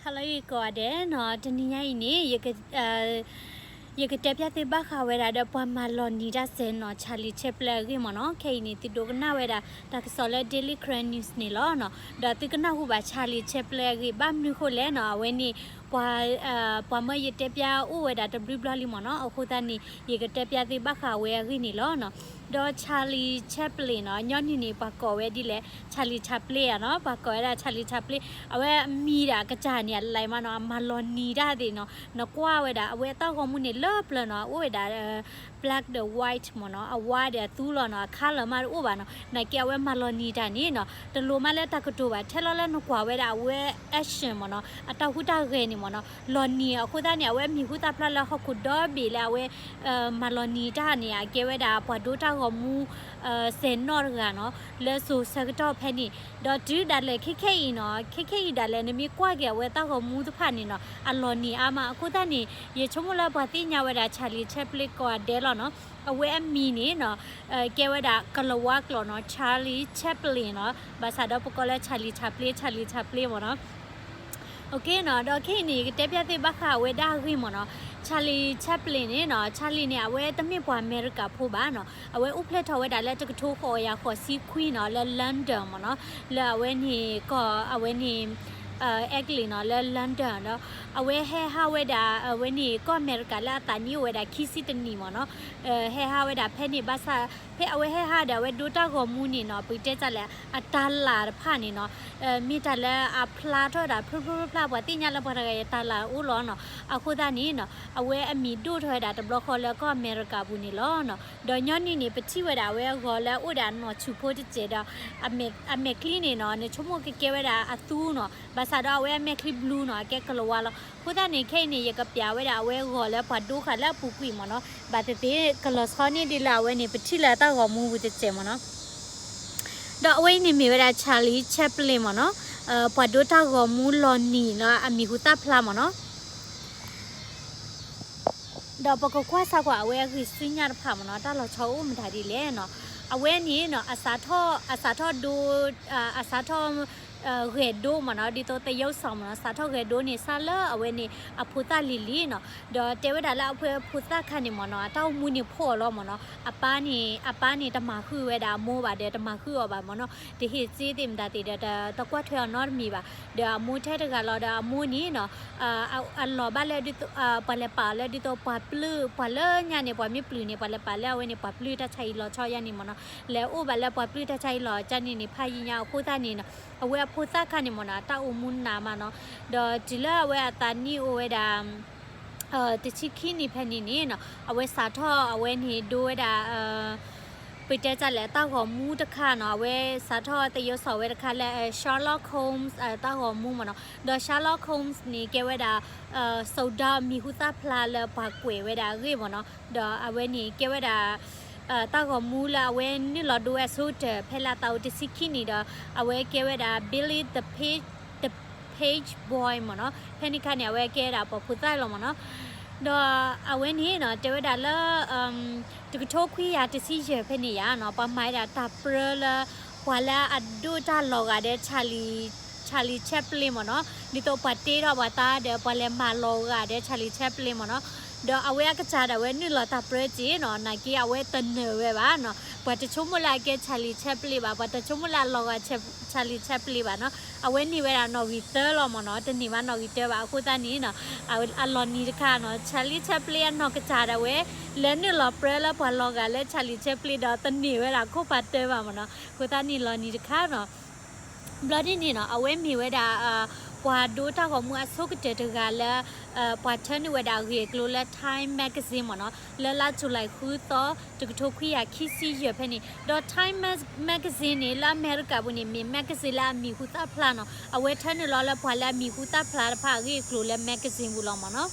ဟါလၢအဂ့ၤကိးဂၤဒဲးနီၤ, တနံၤညါအံၤန့ၣ် ယကတဲပျၢ်သုဘၣ်ဃးဝဲဒၣ်ဒီးပှၤမၤလီၤနံၤတၢ်စဲးနီၤ Charlie Chaplin အဂ့ၢ်မ့ၢ်နီၤ. ခဲအံၤန့ၣ် သုဒိကနၣ်ဝဲဒၣ်တၢ်ကစီၣ်လၢ Daily Karen News န့ၣ်လီၤနီၤ. ဒီးသုကနၢ်ဟူဘၣ် Charlie Chaplin အဂ့ၢ် ဘၣ်မနုၤဃိလဲၣ်နီၤ, အဝဲန့ၣ် ပှၤမၢယတဲပျၢ်အိၣ်ဝဲဒၣ်တဘျုးဘျီလံမ့ၢ်နီၤ. အဃိသတးန့ၣ် ယကတဲပျၢ်သုဘၣ်ဃးဝဲအဂ့ၢ်န့ၣ်လီၤနီၤ. ဒီး Charlie Chaplin နီၤ, ညီနုၢ်န့ၣ် ပှၤကိးဝဲဒ်လဲၣ်, Charlie Chaplin ဧါနီၤ, ပှၤကိးဝဲဒၣ် Charlie Chaplin. အဝဲအမံၤဒၣ်ကစၢ်န့ၣ် အလဲၤမးနီၤ, အမၤလီၤနံၤတၢ်သ့ၣ်နီၤ, နကွၢ်ဝဲဒၣ် အဝဲအတၢ်ဂီၤမူန့ၣ် လၢပျၢၤနီၤ, အအိၣ်ဝဲဒၣ် black ဒီး white မ့ၢ်နီၤ, အဝါဒီးအသူလီၤနီၤ, အ color မးတအိၣ်ဘၣ်နီၤ. နာ်က့အဝဲမၤလီၤနံၤတၢ်န့ၣ်နီၤ, တလိၣ်မးလၢတၢ်ကတိၤဘၣ်, ထဲလီၤလၢနကွၢ်ဝဲဒၣ်အဝဲ action မ့ၢ်နီၤ, အတၢ်ဟူးတၢ်ဂဲၤန့ၣ်မ့ၢ်နီၤ, လီၤနံၤ. အဃိသတးန့ၣ် အဝဲမံၤဟူသၣ်ဖျါလၢဟီၣ်ခိၣ်ဒီဘ့ၣ်လၢအဝဲ မၤလီၤနံၤတၢ်န့ၣ် အကဲဝဲဒၣ်ပှၤဒိတၢ်ဂီၤမူ စဲးနီၣ်တဂၤနီၤ, လၢစိၤဆၢကတီၢ်ဖဲန့ၣ်. ဒီးတုၤဒၣ်လဲာ်ခဲခဲအံၤနီၤ, ခဲခဲအံၤဒၣ်လဲာ် နမ့ၢ်ကွၢ်က့ၤအဝဲတၢ်ဂီၤမူတဖၣ်န့ၣ်နီၤ, အလီၤနံၤအါမး. အဃိသတးန့ၣ် ယဆိကမိၣ်လၢပှၤသ့ၣ်ညါဝဲဒၣ် Charlie Chaplin ကိးဂၤဒဲးလီၤနီၤ. အဝဲအမံၤန့ၣ်နီၤ, ကဲဝဲဒၣ်ကလၤဝါကျိာ်နီၤ, Charlie Chaplin နီၤ, ဘၣ်ဆၣ်ဒီးပကိးလၢ Charlie Chaplin, Charlie Chaplin မ့ၢ်နီၤ. နီၤ, ဒီးခဲအံၤန့ၣ် ယကတဲပျၢ်သုဘၣ်ဃးအဝဲဒၣ်အဂ့ၢ်မ့ၢ်နီၤ. Charlie Chaplin န့ၣ်နီၤ, Charlie န့ၣ် အဝဲတမ့ၢ်ပှၤအမဲရကၤဖိဘၣ်နီၤ. အဝဲအိၣ်ဖျဲၣ်ထီၣ်ဝဲဒၣ်လၢတကထိဃိးကယၤဃိးဆံခွံနီၤ, လၢ London မ့ၢ်နီၤ, လၢအဝဲန့ၣ်ကီၢ် အဝဲန့ၣ် England နီၤ, လၢ London ဒီး အဝဲဟဲဟးဝဲဒၣ် အဝဲန့ၣ်ကီၢ်အမဲရကၤလၢအသးနံၣ်အိၣ်ဝဲဒၣ်ခံဆံတနံၣ်မ့ၢ်နီၤ. ဟဲဟးဝဲဒၣ်ဖဲန့ၣ်ဘၣ်ဆၣ် ဖဲအဝဲဟဲဟးဒီးအဝဲဒိတၢ်ဂီၤမူန့ၣ်နီၤ, ပတဲတၢ်လဲၣ် အတၤလၣ်တဖၣ်န့ၣ်နီၤ, မ့ၢ်တၢ်လၢအဖျါထီၣ်ဝဲဒၣ်ဖျိဖျိဖျါဖျါ, ပှၤသ့ၣ်ညါလၢပှၤတဂၤအံၤတၤလၣ်အိၣ်လီၤနီၤ. အဃိသတးန့ၣ်နီၤ, အဝဲအမံၤဒိၣ်ထီၣ်ဝဲဒၣ်တဘျီဃီလၢကီၢ်အမဲရကၤပူၤန့ၣ်လီၤနီၤ. ဒီးညီနုၢ်န့ၣ် ပထံၣ်ဝဲဒၣ်အဝဲအဂီၤလၢအအိၣ်ဒီးအနီၢ်ဆူၣ်ဖိတစဲးဒီး အမဲာ်ချံန့ၣ်နီၤ, နဆိကမိၣ်ကကဲဝဲဒၣ်အသူနီၤ, ဘၣ်ဆၣ်ဒီးအဝဲအမဲာ်ချံ blue နီၤ, အကဲကလၤဝါလီၤ. အဃိသတးန့ၣ် ခဲအံၤန့ၣ် ယကပျးဝဲဒၣ်အဝဲအဂီၤလၢပှၤဒိဃာ်လၢအပူၤကွံာ်မ့ၢ်နီၤ, ဘၣ်သ့ၣ်သ့ၣ်ကလီၤဆီန့ၢ်ဒ်လၢအဝဲန့ၣ် ပထံၣ်လၢအတၢ်ဂီၤမူပူၤတစဲးမ့ၢ်နီၤ. ဒီးအဝဲအံၤန့ၣ်မ့ၢ်ဝဲဒၣ် Charlie Chaplin မ့ၢ်နီၤ, ပှၤဒိတၢ်ဂီၤမူလီၤနံၤလၢအမံၤဟူသၣ်ဖျါမ့ၢ်နီၤ. ဒီးပကကွၢ်စၢ်ကွၢ်အဝဲအဂ့ၢ်ဆူညါတဖၣ်မ့ၢ်နီၤ, တၢ်လီၤဆီအိၣ်မတၤဒ်လဲၣ်နီၤ. အဝဲန့ၣ်နီၤ, အစးထီၣ်, အစးထီၣ်ဒိ, အစးထီၣ် ဂဲၤဒိမ့ၢ်နီၤ, ဒ်သိးသယုၢ်စီၤမ့ၢ်နီၤ, စးထီၣ်ဂဲၤဒိန့ၣ် စးလၢအဝဲန့ၣ် အဖိသၣ်လံၤလံၤနီၤ. ဒီးတဲဝဲဒၣ်လၢအဖိသၣ်ခါန့ၣ်မ့ၢ်နီၤ, အတၢ်အိၣ်မူန့ၣ်ဖှီၣ်အီၤလီၤမ့ၢ်နီၤ. အပၢ်န့ၣ်, အပၢ်န့ၣ်တမၤဃုာ်ဝဲဒၣ်အမိၢ်ဘၣ်ဒီး တမၤဃုာ်အီၤဘၣ်မ့ၢ်နီၤ. တဟ့ၣ်စ့သ့ၣ်မတၤသ့ၣ်ဒီး တကွၢ်ထွဲအီၤနီတမံၤဘၣ်. ဒီးအမိၢ်ထဲတဂၤလီၤဒီးအမိၢ်န့ၣ်နီၤ, အလီၤဘၣ်လၢဒ်သိး, ပှၤလဲၤပာ်အီၤလၢဒ်သိးပှၤပျုၢ်, ပှၤလၢညါန့ၣ် ပှၤမ့ၢ်ပျုၢ်န့ၣ် ပှၤလဲၤပာ်လၢအဝဲန့ၣ် ပှၤပျုၢ်တၢ်ဆါအံၤလီၤဆီယါန့ၣ်မ့ၢ်နီၤ. လဲၤအိၣ်ဘၣ်လၢပှၤပျုၢ်တၢ်ဆါအံၤလီၤဆီန့ၣ်န့ၣ် ဖးယံာ်ညါအဃိသတးန့ၣ်နီၤ, အဝဲအဖိသၣ်ခါန့ၣ်မ့ၢ်နီၤ, တၢ်အိၣ်မူနးမးနီၤ. ဒီးတုၤလၢအဝဲအသးနံၣ်အိၣ်ဝဲဒၣ် တဆံခံနံၣ်ဖဲန့ၣ်န့ၣ်နီၤ, အဝဲစးထီၣ်အဝဲန့ၣ်ဒိဝဲဒၣ် ပတဲတၢ်လဲၣ် တၢ်ဂီၤမူတခါနီၤ, အဝဲစးထီၣ်သယုၢ်စီၤဝဲတခါလၢ Sherlock Holmes တၢ်ဂီၤမူမ့ၢ်နီၤ. ဒီး Sherlock Holmes န့ၣ် ကဲဝဲဒၣ် စိဒၢမံၤဟူသၣ်ဖျါလၢပှၤကွဲးဝဲဒၣ်အဂ့ၢ်မ့ၢ်နီၤ. ဒီးအဝဲန့ၣ်ကဲဝဲဒၣ် တၢ်ဂီၤမူလၢအဝဲနုာ်လီၤဒိဝဲအဆိကတၢၢ် ဖဲလၢအသးအိၣ်တဆံခံနံၣ်ဒီး အဝဲကဲဝဲဒၣ် Billy the Page, the Page Boy မ့ၢ်နီၤ. ဖဲန့ၣ်ခါန့ၣ် အဝဲကဲဒၣ်ပှၤဖိသၣ်လီၤမ့ၢ်နီၤ. ဒီးအဝဲန့ၣ်နီၤ တဲဝဲဒၣ်လၢ တကထိခွံကယၤတဆံယဲၢ်ဖဲန့ၣ်ယါနီၤ ပှၤမၤဝဲဒၣ်တၢ်ပြၢလၢ ပှၤလၢအဒိၣ်တၢ်လီၤဂာ်ဒီး Charlie Chaplin မ့ၢ်နီၤ. ဒ်သိးပှၤတ့ထီၣ်ပှၤသးဒီး ပှၤလဲၤမၤလီၤဂာ်ဒီး Charlie Chaplin မ့ၢ်နီၤ. ဒီးအဝဲအကစၢ်ဒၣ်ဝဲနုာ်လီၤတၢ်ပြၢက့ၤနီၤ နာ်က့အဝဲတနၢၤဝဲဘၣ်နီၤ. ပှၤတဆိကမိၣ်လၢအကဲ Charlie Chaplin ဘၣ်, ပှၤတဆိကမိၣ်လၢအလီၤဂာ် Charlie Chaplin ဘၣ်နီၤ. အဝဲန့ၢ်ဝဲဒၣ်နီၣ်ဂံၢ်သၢလီၤမ့ၢ်နီၤ, တန့ၢ်ဘၣ်နီၣ်ဂံၢ်တၢဘၣ်. အဃိသတးန့ၣ်နီၤ အလီၤနံၤတခါနီၤ Charlie Chaplin အနီၢ်ကစၢ်ဒၣ်ဝဲ လဲၤနုာ်လီၤပြၢလၢပှၤလီၤဂာ်လၢ Charlie Chaplin ဒီးတန့ၢ်ဝဲဒၣ်ခိၣ်ဖးတၢဘၣ်မ့ၢ်နီၤ. အဃိသတးန့ၣ်လီၤနံၤတခါနီၤ. ဘျီဒ်န့ၣ်နီၤ အဝဲမ့ၢ်ဝဲဒၣ် ပှၤဒိတၢ်ဂီၤမူအဆိကတၢၢ်တဂၤလၢ ပှၤထၢနုာ်ဝဲဒၣ်ဂ့ၢ်အကျိၤလၢ Time Magazine မ့ၢ်နီၤ လၢလါ July ဃုသီ တကထိခွံကယၤခံဆံယဲၢ်ဖဲန့ၣ်. ဒီး Time Mag- Magazine န့ၣ် လၢအမဲရကၤပူၤန့ၣ် မ့ၢ် magazine လၢအမံၤဟူသၣ်ဖျါနီၤ. အဝဲထၢနုာ်လီၤလၢပှၤလၢအမံၤဟူသၣ်ဖျါတဖၣ်အဂ့ၢ်အကျိၤလၢ magazine ပူၤလီၤမ့ၢ်နီၤ.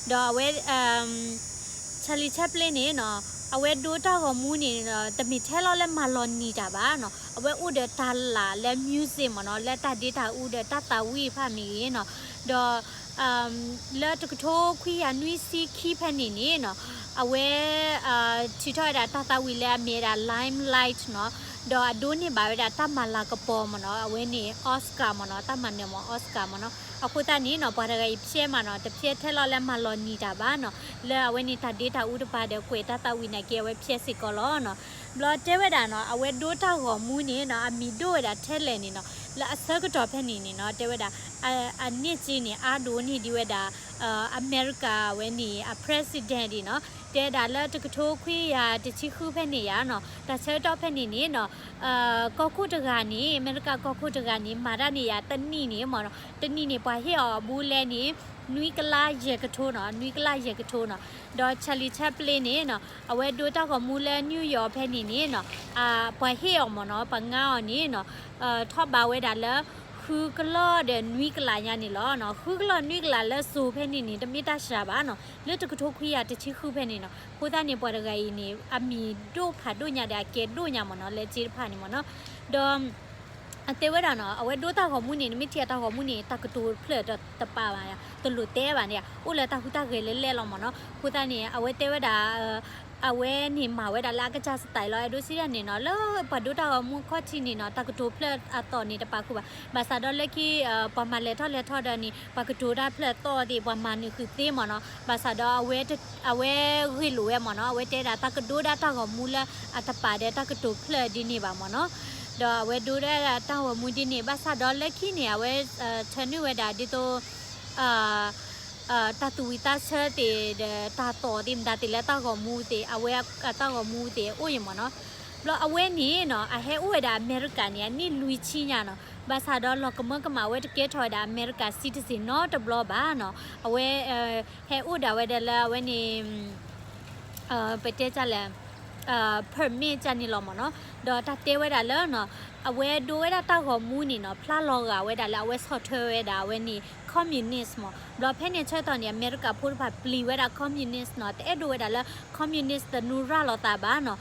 ဒီးအဝဲ Charlie Chaplin န့ၣ်နီၤ အဝဲဒိတၢ်ဂီၤမူန့ၣ် တမ့ၢ်ထဲလီၤလၢမၤလီၤနံၤတၢ်ဘၣ်နီၤ. အဝဲအိၣ်ဒီးတၤလၣ်လၢ music မ့ၢ်နီၤ လၢတၢ်ဒ့တၢ်အူဒီးတၢ်သးဝံၣ်တဖၣ်မ့ၢ်ဂ့ၤနီၤ. ဒီး လၢတကထိခွံကယၤနွံဆံခံဖဲန့ၣ်န့ၣ်နီၤ အဝဲ ထုးထီၣ်ဝဲဒၣ်တၢ်သးဝံၣ်လၢအမ့ၢ်ဝဲဒၣ် Limelight နီၤ. ဒီးအဒိးန့ၢ်ဘၣ်ဝဲဒၣ်တၢ်မၤလၤကပီၤမ့ၢ်နီၤ, အဝဲန့ၣ် Oscar မ့ၢ်နီၤ, တၢ်မၤနၢၤမ့ၢ် Oscar မ့ၢ်နီၤ. အဃိသတးန့ၣ်နီၤ ပှၤတဂၤအံၤဖျဲမးနီၤ, တဖျဲထဲလီၤလၢမၤလီၤနံၤတၢ်ဘၣ်နီၤ, လၢအဝဲန့ၣ်တၢ်ဒ့တၢ်အူတပၤဒီး ကွဲးတၢ်သးဝံၣ်နာ်က့ အဝဲဖျဲစ့ၢ်ကီးလီၤနီၤ. ဘျီတဲဝဲဒၣ်နီၤ အဝဲဒိတၢ်ဂီၤမူန့ၣ်နီၤ အမံၤဒိၣ်ဝဲဒၣ်ထဲလဲၣ်န့ၣ်နီၤ, လၢအဆၢကတီၢ်ဖဲန့ၣ်န့ၣ်နီၤ တဲဝဲဒၣ် အန့ၢ်စ့န့ၣ် အါဒိၣ်န့ၢ်ဒံးဝဲဒၣ် အမဲရကၤဝဲန့ၣ် အ president ဒံးနီၤ, တဲဒၣ်လၢတကထိခွံကယၤတဆံဃုဖဲန့ၣ်ယါနီၤ, တၢ်ဆၢကတီၢ်ဖဲန့ၣ်န့ၣ်နီၤ ကီၢ်ခိၣ်တဂၤန့ၣ် အမဲရကၤကီၢ်ခိၣ်တဂၤန့ၣ် မၤတၢ်န့ၢ်ယါတနံၣ်န့ၣ်မ့ၢ်နီၤ, တနံၣ်န့ၣ် ပှၤဟ့ၣ်အီၤအဘူးလဲန့ၣ် နွံကလးယဲၢ်ကထိနီၤ, နွံကလးယဲၢ်ကထိနီၤ. ဒီး Charlie Chaplin န့ၣ်နီၤ အဝဲဒိတၢ်ဂီၤမူလၢ New York ဖဲန့ၣ်န့ၣ်နီၤ ပှၤဟ့ၣ်အီၤမ့ၢ်နီၤ, ပှၤငါအီၤန့ၣ်နီၤ ထီၣ်ဘးဝဲဒၣ်လၢ ဃုကလီၢ်ဒီးနွံကလးညါန့ၣ်လီၤနီၤ. ဃုကလီၢ်နွံကလးလၢစိၤဖဲန့ၣ်န့ၣ် တမ့ၢ်တၢ်စှၤဘၣ်နီၤ, လၢတကထိခွံကယၤတဆံဃုဖဲန့ၣ်နီၤ. အဃိသတးန့ၣ် ပှၤတဂၤအံၤန့ၣ် အမံၤဒိၣ်ဖးဒိၣ်ညါဒီး အကဲဒိၣ်ညါမ့ၢ်နီၤ လၢစ့တဖၣ်န့ၣ်မ့ၢ်နီၤ. ဒီး အတဲဝဲဒၣ်နီၤ အဝဲဒိတၢ်ဂီၤမူန့ၣ် နမ့ၢ်ထံၣ်အတၢ်ဂီၤမူန့ၣ် တၢ်ကတိၤဖျၢၣ်တပာ်ဘၣ်, တလိၣ်တဲဘၣ်န့ၣ် အိၣ်လၢတၢ်ဟူးတၢ်ဂဲၤလၢလဲၣ်လီၤမ့ၢ်နီၤ. အဃိသတးန့ၣ် အဝဲတဲဝဲဒၣ် အဝဲန့ၣ်မၤဝဲဒၣ်လၢအကစၢ် style လီၤ. အဲၣ်ဒိးစံးဒၣ်န့ၣ်နီၤ လၢပှၤဒိတၢ်ဂီၤမူခီၣ်ထံးန့ၣ်နီၤ တၢ်ကတိၤဖျၢၣ်အသီၣ်န့ၣ်တပာ်ဃုာ်ဘၣ်. ဘၣ်ဆၣ်ဒီးလၢခံ ပှၤမၤလဲၤထီၣ်လဲၤထီၣ်ဒီးန့ၣ် ပှၤကတိၤတၢ်ဖျၢၣ်အသီၣ်သ့ၣ် ပှၤမၤနုာ်ဃုာ်သ့မ့ၢ်နီၤ. ဘၣ်ဆၣ်ဒီး အဝဲဂ့ၢ်လိာ်ဝဲမ့ၢ်နီၤ, အဝဲတဲဒၣ်တၢ်ကဒိဒၣ်တၢ်ဂီၤမူလၢအတပာ်ဒီးတၢ်ကတိၤဖျၢၣ်ဒ်န့ၣ်ဘၣ်မ့ၢ်နီၤ. ဒီးအဝဲဒိဒၣ်တၢ်ဂီၤမူဒ်န့ၣ် ဘၣ်ဆၣ်ဒီးလၢခံန့ၣ် အဝဲ ထၢနုာ်ဝဲဒၣ်ဒ်သိး တၢ်သူၣ်ဝံၣ်သးဆၢသ့ၣ်ဒီးတၢ်သီၣ်သ့ၣ်မတၤသ့ၣ်လၢတၢ်ဂီၤမူသ့ၣ် အဝဲအတၢ်ဂီၤမူသ့ၣ်အိၣ်အံၤမ့ၢ်နီၤ. ဘျီအဝဲန့ၣ်နီၤ အဟဲအိၣ်ဝဲဒၣ်အမဲရကၤန့ၣ် အနံၣ်လွံၢ်ဆံညါနီၤ. ဘၣ်ဆၣ်ဒီးလီၤကမၢကမၣ်ဝဲတကဲထီၣ်ဝဲဒၣ်အမဲရကၤ citizen နီတဘျီဘၣ်နီၤ. အဝဲ ဟဲအိၣ်ဒၣ်ဝဲဒၣ်လၢအဝဲန့ၣ် ပတဲတၢ်လဲၣ် permit တၢ်န့ၣ်လီၤမ့ၢ်နီၤ. ဒီးတၢ်တဲဝဲဒၣ်လၢနီၤ အဝဲဒိဝဲဒၣ်တၢ်ဂီၤမူန့ၣ်နီၤ ဖျါလီၤဂာ်ဝဲဒၣ်လၢအဝဲဆီၣ်ထွဲဝဲဒၣ်အဝဲန့ၣ် communist မ့ၢ်. ဘျီဖဲန့ၣ်ဆၢကတီၢ်န့ၣ် အမဲရကၤဖိတဖၣ်ပျံၤဝဲဒၣ် communist နီၤ, တအဲၣ်ဒိးဝဲဒၣ်လၢ communist တနူရၤလီၤသးဘၣ်နီၤ.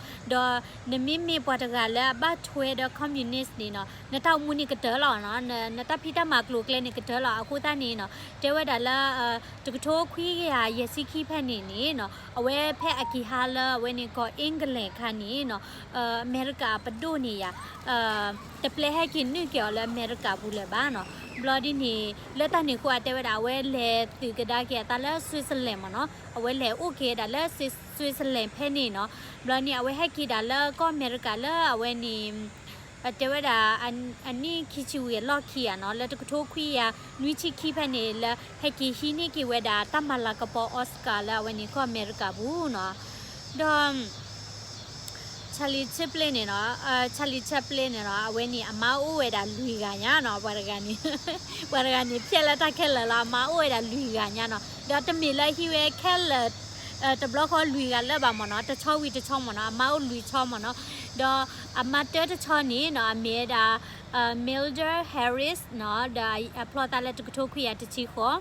ဒီးနမ့မ့ၢ်ပှၤတဂၤလၢအဘၣ်ထွဲဒီး communist န့ၣ်နီၤ နတၢ်အိၣ်မူန့ၣ်ကတၢၢ်လီၤနီၤ, နတၢ်ဖံးတၢ်မၤကျိၤကျဲန့ၣ်ကတၢၢ်လီၤ. အဃိသတးန့ၣ်နီၤ တဲဝဲဒၣ်လၢ တကထိခွံကယၤယဲၢ်ဆံခံဖဲန့ၣ်န့ၣ်နီၤ အဝဲဖဲအက့ၤဟးလၢအဝဲန့ၣ်ကီၢ် England ခါန့ၣ်နီၤ အမဲရကၤအပဒိၣ်န့ၣ်ယါ တပျဲဟဲက့ၤနုာ်က့ၤအီၤလၢအမဲရကၤပူၤလၢၤဘၣ်နီၤ. ဘျီဒ်န့ၣ် လၢတၢ်န့ၣ်အဃိအတဲဝဲဒၣ် အဝဲလဲၤသုးကဒါက့ၤအသးလၢ Switzerland မ့ၢ်နီၤ, အဝဲလဲၤအိၣ်က့ၤဒၣ်လၢ Switzerland ဖဲန့ၣ်နီၤ. ဘျီန့ၣ် အဝဲဟဲက့ၤဒၣ်လၢကီၢ်အမဲရကၤလၢအဝဲန့ၣ် တဲဝဲဒၣ် အနံၣ်ခံဆံဝံၤအလီၢ်ခံဂၤနီၤ, လၢတကထိခွံကယၤနွံဆံခံဖဲန့ၣ် လၢဟဲက့ၤဟံးန့ၢ်က့ၤဝဲဒၣ်တၢ်မၤလၤကပီၤ Oscar လၢအဝဲန့ၣ်ကီၢ်အမဲရကၤပူၤနီၤ. ဒီး Charlie Chaplin န့ၣ်နီၤ, Charlie Chaplin န့ၣ်နီၤ အဝဲန့ၣ်အမါအိၣ်ဝဲဒၣ်လွံၢ်ဂၤညါနီၤ, ပှၤတဂၤန့ၣ် ပှၤတဂၤန့ၣ် ဖျဲလၢတၢ်ခဲလၢာ်လီၤ, အမါအိၣ်ဝဲဒၣ်လွံၢ်ဂၤညါနီၤ. ဒီးတမ့ၢ်လၢဟံးဝဲခဲလၢာ် တဘျီဃီလွံၢ်ဂၤလၢဘၣ်မ့ၢ်နီၤ, တဆီဝံၤတဆီမ့ၢ်နီၤ, အမါအိၣ်လွံၢ်ဆီမ့ၢ်နီၤ. ဒီးအမါတၢတဆီန့ၣ်နီၤ အမ့ၢ်ဝဲဒၣ် Mildred Harris နီၤ, ဒီးအဖျီသးလၢတကထိခွံကယၤတဆံဃိး,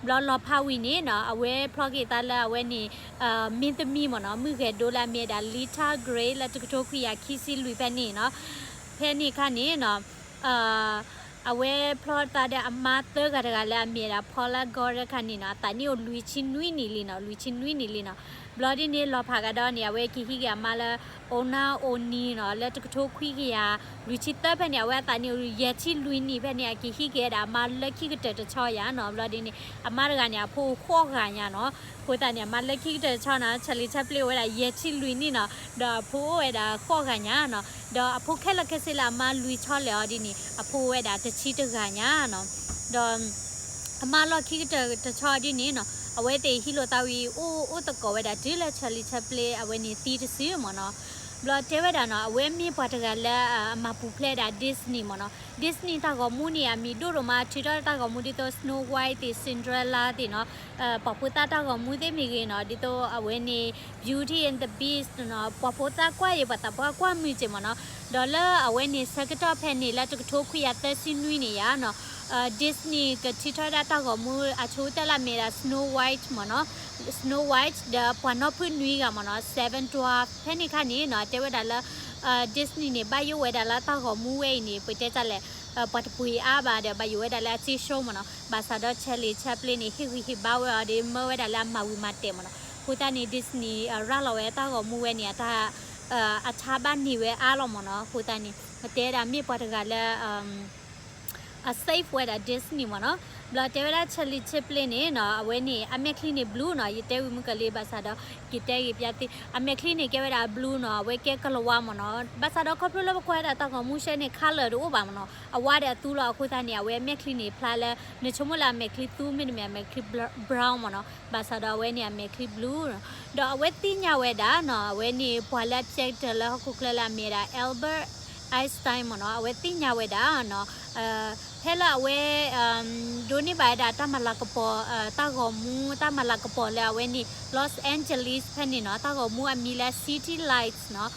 ဘျီလီၤဖးဝံၤန့ၣ်နီၤ အဝဲဖျီက့ၤသးလၢအဝဲန့ၣ် မင်းသမီးမ့ၢ်နီၤ, မုၢ်ဂဲၤဒိလၢအမ့ၢ်ဝဲဒၣ် Lita Grey လၢတကထိခွံကယၤခံဆံလွံၢ်ဖဲန့ၣ်နီၤ. ဖဲန့ၣ်အခါန့ၣ်နီၤ အဝဲဖျီသးဒီးအမါသၢဂၤတဂၤလၢအမ့ၢ်ဝဲဒၣ် Paula Goddard ခါန့ၣ်နီၤ, အသးနံၣ်အိၣ်လွံၢ်ဆံနွံနံၣ်လံနီၤ, လွံၢ်ဆံနွံနံၣ်လံနီၤ. ဘျီဒ်န့ၣ်လီၤဖးကဒီးန့ၣ် အဝဲက့ၤဟံးက့ၤအမါလၢ Ona O'Neill နီၤ, လၢတကထိခွံကယၤလွံၢ်ဆံသၢဖဲန့ၣ် အဝဲအသးနံၣ်အိၣ်ယဲၢ်ဆံလွံၢ်နံၣ်ဖဲန့ၣ် အက့ၤဟံးက့ၤဝဲဒၣ်အမါလၢခံကတၢၢ်တဆီယါနီၤ. ဘျီဒ်န့ၣ် အမါတဂၤန့ၣ် အဖိအိၣ်ဃိးဂၤညါနီၤ. အဃိသတးန့ၣ် အမါလၢခံကတၢၢ်တဆီနီၤ Charlie Chaplin အိၣ်ဝဲဒၣ်ယဲၢ်ဆံလွံၢ်နံၣ်နီၤ, ဒီးအဖိအိၣ်ဝဲဒၣ်ဃိးဂၤညါနီၤ. ဒီးအဖိခဲလၢာ်ခဲဆ့လၢအမါလွံၢ်ဆီလဲၣ်အီၤဒ်န့ၣ် အဖိအိၣ်ဝဲဒၣ်တဆံတဂၤညါနီၤ. ဒီး အမါလီၢ်ခံကတၢၢ်တဆီဒ်န့ၣ်နီၤ အဝဲသ့ၣ်ဟံးလိာ်သးဝံၤ အိၣ်အိၣ်သကိးဝဲဒၣ်တုၤလၢ Charlie Chaplin အဝဲန့ၣ်သံတစုမ့ၢ်နီၤ. ဘျီတဲဝဲဒၣ်နီၤ အဝဲမ့ၢ်ပှၤတဂၤလၢအမၤပူၤဖျဲးဒၣ် Disney မ့ၢ်နီၤ. Disney တၢ်ဂီၤမူန့ၣ် အမံၤဒိၣ်ဒိၣ်မး ထုးထီၣ်တၢ်ဂီၤမူဒ်သိး Snow White သ့ၣ် Cinderella သ့ၣ်နီၤ ပှၤဖိသၣ်တၢ်ဂီၤမူသ့ၣ်မ့ၢ်ဂ့ၤနီၤ ဒ်သိးအဝဲန့ၣ် Beauty and the Beast နီၤ ပှၤဖိသၣ်ကွၢ်အံၤ ပှၤသးပှၢ်ကွၢ်မုာ်စ့ၢ်မ့ၢ်နီၤ. ဒီးလၢအဝဲန့ၣ်ဆၢကတီၢ်ဖဲန့ၣ် လၢတကထိခွံကယၤသၢဆံနွံန့ၣ်ယါနီၤ Disney ကထုးထီၣ်ဝဲဒၣ်တၢ်ဂီၤမူအဆိကတၢၢ်လၢအမ့ၢ်ဝဲဒၣ် Snow White မ့ၢ်နီၤ Snow White ဒီးပှၤနီၢ်ဖုၣ်နွံဂၤမ့ၢ်နီၤ Seven Dwarfs ဖဲန့ၣ်အခါန့ၣ်နီၤ တဲဝဲဒၣ်လၢ Disney န့ၣ် ဘၣ်ယိၣ်ဝဲဒၣ်လၢတၢ်ဂီၤမူဝဲအံၤန့ၣ် ပတဲတၢ်လဲၣ် ပှၤတပှ့ၤအါဘၣ်ဒီး ဘၣ်ယိၣ်ဝဲဒၣ်လၢအစ့ show မ့ၢ်နီၤ. ဘၣ်ဆၣ်ဒီး Charlie Chaplin န့ၣ် ဟ့ၣ်ဂံၢ်ဟ့ၣ်ဘါဝဲအီၤဒီး မၢဝဲဒၣ်လၢအမၤဝံၤမၤတဲာ်မ့ၢ်နီၤ. အဃိသတးန့ၣ် Disney ရၤလီၤဝဲတၢ်ဂီၤမူဝဲန့ၣ် အတၢ် အဆါဘၣ်န့ၢ်ဝဲအါလီၤမ့ၢ်နီၤ. အဃိသတးန့ၣ် တဲဝဲဒၣ်မ့ၢ်ပှၤတဂၤလၢ အ save ဝဲဒၣ် Disney မ့ၢ်နီၤ. ဘျီတဲဝဲဒၣ် Charlie Chaplin န့ၣ်နီၤ အဝဲန့ၣ် အမဲာ်ချံန့ၣ် blue နီၤ. ယတဲဝံၤမုၢ်ကလံၤဘၣ်ဆၣ်ဒီး က့ၤတဲဂ့ၤပျၢ်သ့ အမဲာ်ချံန့ၣ်ကဲဝဲဒၣ် blue နီၤ. အဝဲကဲကလၤဝါမ့ၢ်နီၤ. ဘၣ်ဆၣ်ဒီးခီဖျိလၢပကွၢ်ဝဲဒၣ်တၢ်ဂီၤမူရှဲန့ၣ် color တအိၣ်ဘၣ်မ့ၢ်နီၤ. အဝါဒီးအသူလီၤ. အဃိသတးန့ၣ် အဝဲအမဲာ်ချံန့ၣ်ဖျါလၢ နဆိကမိၣ်လၢအမဲာ်ချံသူ မ့တမ့ၢ်အမဲာ်ချံ brown မ့ၢ်နီၤ. ဘၣ်ဆၣ်ဒီးအဝဲန့ၣ်အမဲာ်ချံ blue နီၤ. ဒီးအဝဲသ့ၣ်ညါဝဲဒၣ်နီၤ အဝဲန့ၣ်ပှၤလၢအဖျဲကတၢၢ်လၢဟီၣ်ခိၣ်ချၢလၢအမ့ၢ်ဝဲဒၣ် Albert Einstein မ့ၢ်နီၤ. အဝဲသ့ၣ်ညါဝဲဒၣ်နီၤ ဖဲလၢအဝဲ ဒိးန့ၢ်ဘၣ်ဝဲဒၣ်တၢ်မၤလၤကပီၤ တၢ်ဂီၤမူ တၢ်မၤလၤကပီၤလၢအဝဲန့ၣ် Los Angeles ဖဲန့ၣ်နီၤ တၢ်ဂီၤမူအမံၤလၢ City Lights နီၤ.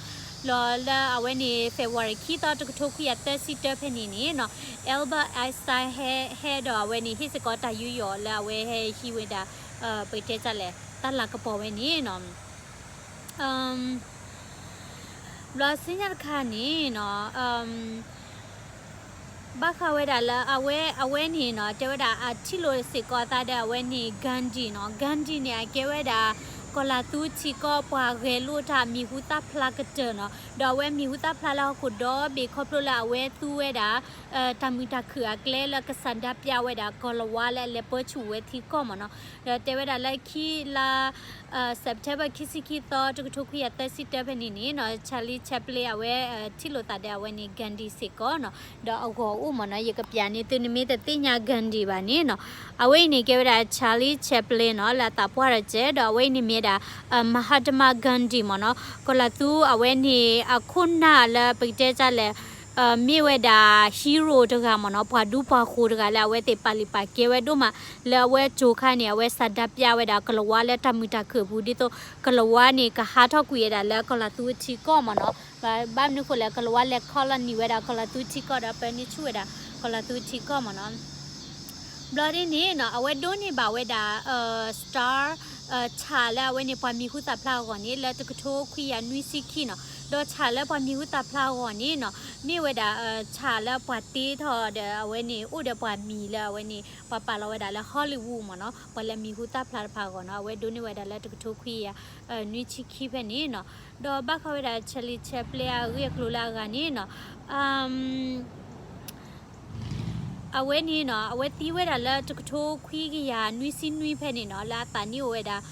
လီၤလၢအဝဲန့ၣ် February ခံသီ တကထိခွံကယၤသၢဆံတၢ ဖဲန့ၣ်န့ၣ်နီၤ Albert Einstein ဟဲ ဟဲဒီးအဝဲန့ၣ် ဟ့ၣ်စ့ၢ်ကီးတၢ်ယူးယီၣ်လၢအဝဲဟဲဟံးဝဲဒၣ် ပကတဲတၢ်လဲၣ် တၢ်လၤကပီၤဝဲန့ၣ်နီၤ. ဘျီစ့ၢ်ညါတခါန့ၣ်နီၤ ဘၣ်ဃးဝဲဒၣ်လၢအဝဲ အဝဲန့ၣ်နီၤ တဲဝဲဒၣ်အထံၣ်လိာ်စ့ၢ်ကီးအသးဒီးအဝဲန့ၣ် Gandhi နီၤ. Gandhi န့ၣ် အကဲဝဲဒၣ် ကီၤလၤသူထံကီၢ်ပှၤဂဲၤလိာ်တၢ်မံၤဟူသၣ်ဖျါကတၢၢ်နီၤ. ဒီးအဝဲမံၤဟူသၣ်ဖျါလၢဟီၣ်ခိၣ်ဒီဘ့ၣ်ခီဖျိလၢအဝဲသူဝဲဒၣ် တၢ်မုာ်တၢ်ခုၣ်အကျဲလၢကစၢ်ဒၣ်ပျၢ်ဝဲဒၣ်ကီၤလၤဝါလၢအလဲၤပၢဆူၣ်ဝဲထံကီၢ်မ့ၢ်နီၤ. ဒီးတဲဝဲဒၣ်လၢခံလါ September ခံဆံခံသီ တကထိခွံကယၤသၢဆံတၢဖဲန့ၣ်န့ၣ်နီၤ Charlie Chaplin အဝဲထံၣ်လိာ်သးဒီးအဝဲန့ၣ် Gandhi စ့ၢ်ကီးနီၤ. ဒီးအဂီၢ်အိၣ်မ့ၢ်နီၤ ယကပျးန့ၢ်သုနမ့ၢ်တသ့ၣ်ညါ Gandhi ဘၣ်န့ၣ်နီၤ. အဝဲအံၤန့ၣ်ကဲဝဲဒၣ် Charlie Chaplin နီၤ လၢအသးပှၢ်တစဲး ဒီးအဝဲအံၤန့ၣ်မ့ၢ်ဒၣ် Mahatma Gandhi မ့ၢ်နီၤ. ကီၤလၤသူအဝဲန့ၣ် အခိၣ်နၢ်လၢပကတဲတၢ်လဲၣ် မ့ၢ်ဝဲဒၣ် hero တဂၤမ့ၢ်နီၤ ပှၤဒူပှၤဃိၤတဂၤလၢအဝဲသ့ၣ်ပာ်လုၢ်ပာ်ကဲဝဲဒိၣ်မး လၢအဝဲအစိၤခါန့ၣ် အဝဲစၢ်ဒၣ်ပျၢ်ဝဲဒၣ်ကီၤလၤဝါလၢတၢ်မုာ်တၢ်ခုၣ်အပူၤ ဒ်သိးကီၤလၤဝါန့ၣ် ကဟးထီၣ်ကွံာ်ဝဲဒၣ်လၢကီၤလၤသူထံကီၢ်မ့ၢ်နီၤ. ဘၣ်မနုၤဃိလဲၣ် ကီၤလၤဝါလဲၤ colony ဝဲဒၣ်ကီၤလၤသူထံကီၢ်ဒီးပၢနုာ်ဆူၣ်ဝဲဒၣ်ကီၤလၤသူထံကီၢ်မ့ၢ်နီၤ. ဘျီဒ်န့ၣ်နီၤ အဝဲဒိးန့ၢ်ဘၣ်ဝဲဒၣ် star ဆၣ်လၢအဝဲန့ၣ် ပှၤမံၤဟူသၣ်ဖျါအဂီၢ်န့ၣ် လၢတကထိခွံကယၤနွံဆံခံနီၤ. ဒီးဆၣ်လၢပှၤမံၤဟူသၣ်ဖျါအဂီၢ်န့ၣ်နီၤ မ့ၢ်ဝဲဒၣ် ဆၣ်လၢပှၤတ့ထီၣ်ဒီးအဝဲန့ၣ် အိၣ်ဒီးပှၤမံၤလၢအဝဲန့ၣ် ပှၤပာ်လီၤဝဲဒၣ်လၢ Hollywood မ့ၢ်နီၤ ပှၤလၢမံၤဟူသၣ်ဖျါတဖၣ်အဂီၢ်နီၤ အဝဲဒိးန့ၢ်ဝဲဒၣ်လၢတကထိခွံကယၤ နွံဆံခံဖဲန့ၣ်နီၤ. ဒီးဘၣ်ဃးဝဲဒၣ် Charlie Chaplin အဂ့ၢ်အကျိၤလၢအဂၤန့ၣ်နီၤ အဝဲန့ၣ်နီၤ အဝဲသံဝဲဒၣ်လၢတကထိခွံကယၤနွံဆံနွံဖဲန့ၣ်နီၤ လၢအသးနံၣ်အိၣ်ဝဲဒၣ်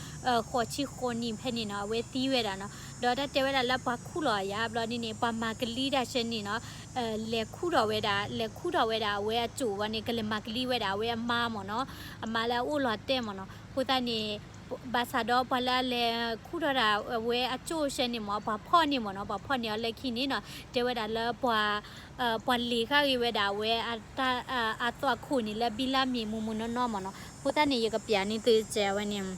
ဃိးဆံဃိးနံၣ်ဖဲန့ၣ်နီၤ အဝဲသံဝဲဒၣ်နီၤ. ဒီးတၢ်တဲဝဲဒၣ်လၢပှၤခူၣ်လီၤအယၤ ဘျီဒ်န့ၣ် ပှၤမၤကလံတၢ်ဆဲန့ၣ်နီၤ လဲၤခူၣ်ထီၣ်ဝဲဒၣ် လဲၤခူၣ်ထီၣ်ဝဲဒၣ်အဝဲအစိၣ်ဝဲန့ၣ် ကလဲၤမၤကလံဝဲဒၣ်အဝဲအမါမ့ၢ်နီၤ အမါလၢအအိၣ်လီၤတဲာ်မ့ၢ်နီၤ. အဃိသတးန့ၣ် ဘၣ်ဆၣ်ဒီးပှၤလၢအလဲၤခူၣ်ထီၣ်ဒၣ်အဝဲအစိၣ်ဆဲန့ၣ်မ့ၢ် ပှၤဖီၣ်န့ၢ်မ့ၢ်နီၤ ပှၤဖီၣ်န့ၢ်အီၤလၢခံန့ၣ်နီၤ တဲဝဲဒၣ်လၢပှၤ ပှၤလ့ၤဃာ်ဂ့ၤဝဲဒၣ်အဝဲ အသွၣ်ခိၣ်န့ၣ်လၢဘံလါမ့ၢ်မူမူနီၢ်နီၢ်မ့ၢ်နီၤ. အဃိသတးန့ၣ် ယကပျးန့ၢ်သုစဲးဝဲန့ၣ်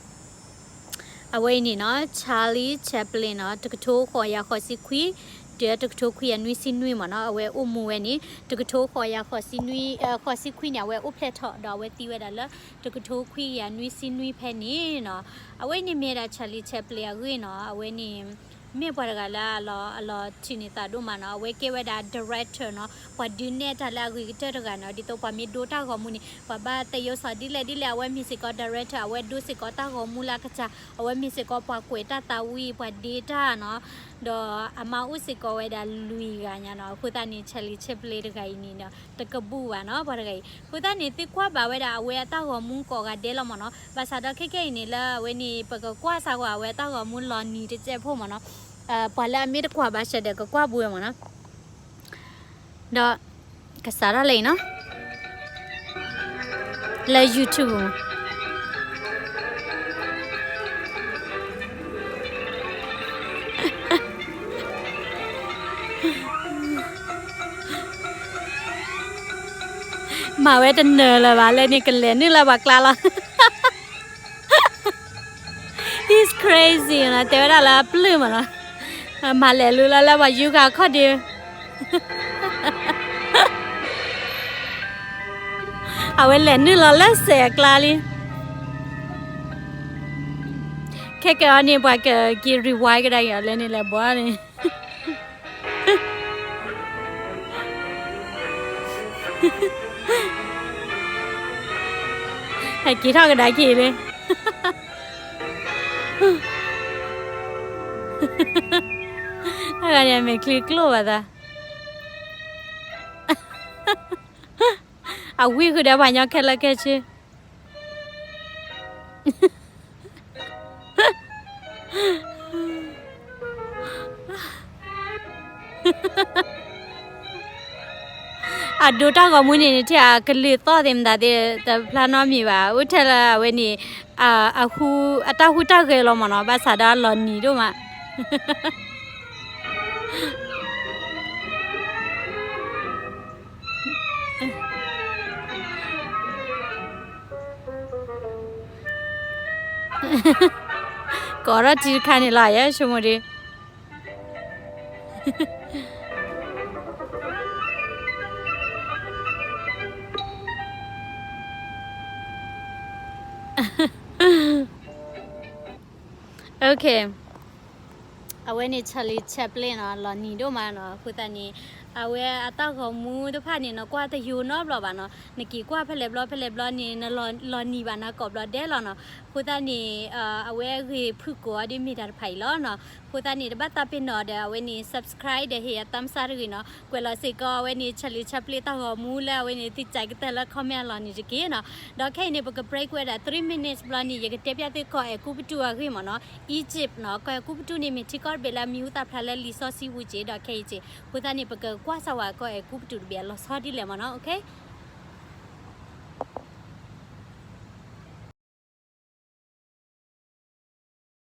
အဝဲအံၤန့ၣ်နီၤ Charlie Chaplin နီၤ တကထိဃိးကယၤဃိးဆံခွံ တုၤတကထိခွံကယၤနွံဆံနွံမ့ၢ်နီၤ အဝဲအိၣ်မူဝဲန့ၣ် တကထိဃိးကယၤဃိးဆံနွံ ဃိးဆံခွံန့ၣ် အဝဲအိၣ်ဖျဲၣ်ထီၣ် ဒီးအဝဲသံဝဲဒၣ်လၢ တကထိခွံကယၤနွံဆံနွံဖဲန့ၣ်နီၤ. အဝဲန့ၣ်မ့ၢ်ဒၣ် Charlie Chaplin အဂ့ၢ်နီၤ အဝဲန့ၣ် မ့ၢ်ပှၤတဂၤလၢအလီၤ အလီၤထံၣ်န့ၢ်သးဒိၣ်မးနီၤ အဝဲကဲဝဲဒၣ် director နီၤ ပှၤဒုးနဲၣ်တၢ်လၢအဂ့ၤကတၢၢ်တဂၤနီၤ ဒ်သိးပှၤမ့ၢ်ဒိတၢ်ဂီၤမူန့ၣ် ပှၤဘၣ်သယိးစီၤဒ်လဲၣ်ဒ်လဲၣ် အဝဲမ့ၢ်စ့ၢ်ကီး director အဝဲဒိစ့ၢ်ကီးတၢ်ဂီၤမူလၢအကစၢ် အဝဲမ့ၢ်စ့ၢ်ကီးပှၤကွဲးတၢ်သးဝံၣ် ပှၤဒ့တၢ်နီၤ ဒီးအမါအိၣ်စ့ၢ်ကီးဝဲဒၣ်လွံၢ်ဂၤညါနီၤ အဃိသတးန့ၣ် Charlie Chaplin တဂၤအံၤန့ၣ်ဒီး တကဘူၣ်ဘၣ်နီၤ ပှၤတဂၤအံၤ အဃိသတးန့ၣ် သုကွၢ်ဘၣ်ဝဲဒၣ်အဝဲအတၢ်ဂီၤမူကိးဂၤဒဲးလီၤမ့ၢ်နီၤ ဘၣ်ဆၣ်ဒီးခဲကဲအံၤန့ၣ်လၢအဝဲန့ၣ် ပကကွၢ်စၢ်ဝဲအဝဲအတၢ်ဂီၤမူလီၤနံၤတစဲးဖိမ့ၢ်နီၤ ပှၤလၢအမ့ၢ်တကွၢ်ဘၣ်ဆၣ်ဒီးကကွၢ်ဘၣ်ဝဲမ့ၢ်နီၤ ဒီး ကစးထီၣ်လၢအံၤနီၤ လၢ YouTube မၤဝဲတနၢၤလၢၤဘၣ် လၢန့ၣ်ကလဲၤနုာ်လၢပှၤကျါလီၤ He's crazy နီၤ တဲဝဲဒၣ်လၢအပျုၢ်မ့ၢ်နီၤ မၤလဲၤလူလီၤလၢပှၤယူၤဂၤခီၣ်ဒ့ အဝဲလဲၤနုာ်လီၤလၢစဲးအကျါလံ ခဲကဲအီၤန့ၣ် ပှၤကက့ၤ rewind ကဒါက့ၤအီၤလၢန့ၣ်လဲၤဘီန့ၣ် ဟဲက့ၤထီၣ်ကဒါက့ၤလံ တၢ် တဂၤန့ၣ် အမဲာ်ချံကျိၣ်ဘၣ်သး, အဝံၣ်ဃုာ်ဒီးပှၤညီခဲလၢာ်ခဲဆ့ အဒိတၢ်ဂီၤမူန့ၣ်န့ၣ် ထဲအကလုာ်သီၣ်သ့ၣ်မတၤသ့ၣ် တဖျါနီတမံၤဘၣ်. အိၣ်ထဲလၢအဝဲန့ၣ် အဃူ အတၢ်ဟူးတၢ်ဂဲၤလီၤမ့ၢ်နီၤ, ဘၣ်ဆၣ်ဒီးအလီၤနံၤဒိၣ်မး. ကိးထီၣ်ထံတခါန့ၣ်လီၤ ယဆိကမိၣ်ဒ် Okay, အဝဲန့ၣ် Charlie Chaplin နီၤ လီၤနံၤဒိၣ်မးနီၤ. အဃိသတးန့ၣ် အဝဲအတၢ်ဂီၤမူတဖၣ်န့ၣ် နကွၢ်တယိာ်နီတဘျီဘၣ်နီၤ. နက့ၤကွၢ်ဖဲလဲၣ်ဘျီဖဲလဲၣ်ဘျီန့ၣ် နလီၤ လီၤနံၤဘၣ်နၤကိးဘျီဒဲးလီၤနီၤ. အဃိသတးန့ၣ် အဝဲအဂ့ၢ်ဖုၣ်ကိာ်အီၤဒ်မ့ၢ်တၢ်တဖၣ်အံၤလီၤနီၤ. အဃိသတးန့ၣ် တဘၣ်သးပ့ၤနီၣ်ဒီး အဝဲန့ၣ် subscribe ဒီးဟ့ၣ်အ thumbs up တဂ့ၤနီၤ. ကွဲးလီၤစ့ၢ်ကီးအဝဲန့ၣ် Charlie Chaplin တၢ်ဂီၤမူလၢအဝဲန့ၣ် သုကစးကတၢၢ်လၢ comment အလီၢ်န့ၣ်တက့ၢ်နီၤ. ဒီးခဲအံၤန့ၣ် ပက break ဝဲဒၣ် three minutes ဘျီန့ၣ် ယကတဲပျးသုကီၢ်အဲၤကူပတူးအဂ့ၢ်မ့ၢ်နီၤ. Egypt နီၤ, ကီၢ်အဲၤကူပတူးန့ၣ် မ့ၢ်ထံကီၢ်တဘ့ၣ်လၢအမံၤဟူသၣ်ဖျါလၢလံာ်စီဆှံပူၤက့ၤ ဒီးခဲအံၤက့ၤ. အဃိသတးန့ၣ် ပကကွၢ်စၢ်ဝဲကီၢ်အဲၤကူပတူးတဘ့ၣ်အလီၤဆီဒ်လဲၣ်မ့ၢ်နီၤ. Okay?